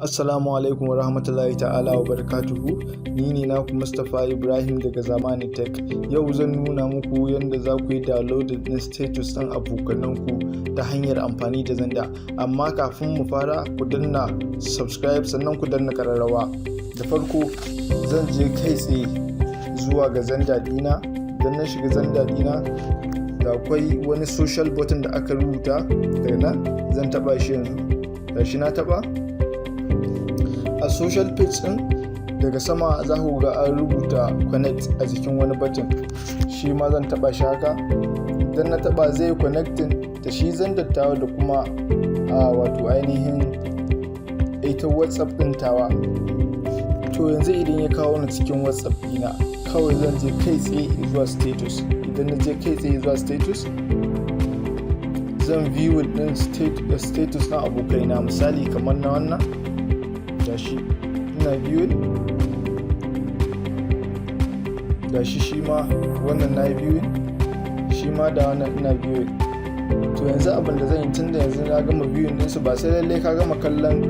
Assalamu alaikum wa rahmatullahi ta'ala wa barakatuhu. Ni ne naku Mustapha Ibrahim daga Zamani Tech. Yau zan nuna muku yadda za ku yi downloading ɗin status ɗin abokananku ta hanyar amfani da Xender. Amma kafin mu fara, ku danna subscribe, sannan ku danna kararrawa. Da farko zan je kai tsaye zuwa ga Xender ɗina. Idan na shiga Xender ɗina, da akwai wani social button da aka rubuta daga nan, zan taba shi yanzu. Gashi na taba. A social page din, daga sama za ku ga an rubuta "connect" a jikin wani button. Shi ma zan taba shi haka. Idan na taba, zai connecting da shi Xender tawa da kuma a wato ainihin ita WhatsApp din tawa. To, yanzu idan ya kawo ni cikin WhatsApp dina, kawai zan je kai tsaye zuwa status. Idan na je kai tsaye zuwa status, zan view din status na abokaina. Misali kamar na wannan, gashi ina viewing. Gashi shi ma wannan na viewing, shi ma da wannan ina viewing. To, yanzu abin da zan yi, tunda yanzu na gama viewing ɗinsu, ba sai lallai ka gama kallon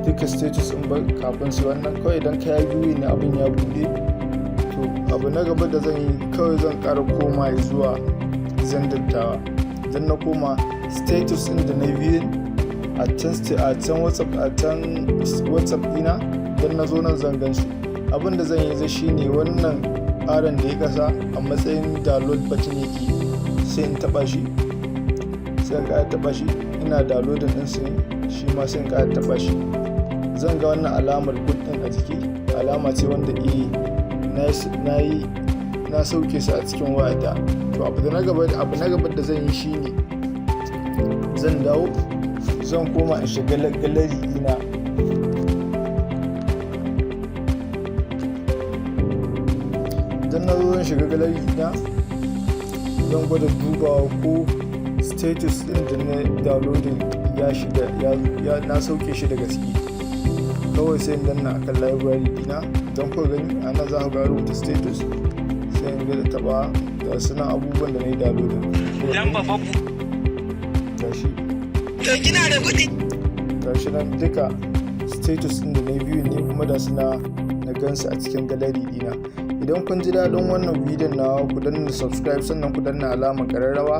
duka status ɗin ba kafin su wannan. Kawai idan ka yi viewing ne, abin ya buɗe. To, abu na gaba da zan yi, kawai zan ƙara koma zuwa Xender tawa. Idan na koma, status ɗin da na viewing a can WhatsApp, a can WhatsApp dina, idan na zo nan zan gan su. Abin da zan yi zai shine wannan arrow-n da ya kasa a matsayin download button yake, sai in taba shi, sai in ƙara taba shi. Ina downloading din su ne. Shi ma sai in ƙara taba shi. Zan ga wannan alamar good din a jiki, alama ce wanda na yi na sauke su a cikin wayata. To, abu na gaba da zan yi shine zan dawo, zan koma in shiga gallery dina. Idan na zo zan shiga gallery dina, zan gwada dubawa ko status din da na downloading ya shiga, ya na sauke shi daga ciki. Kawai sai in danna akan library dina. Don kuka gani, a nan za ku ga rubuta status. Sai in ga taba da suna abubuwan da na yi downloading. Dan babban Gashi. To, kina da kuɗi. Gashi nan duka status din da na view ne, kuma da suna na gansu a cikin gallery dina. Idan kun ji daɗin wannan bidiyon nawa, ku danna subscribe, sannan ku danna alamar ƙararrawa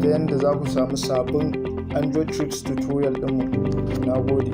ta yadda za ku samu sabbin Android tricks tutorial ɗinmu. Na gode.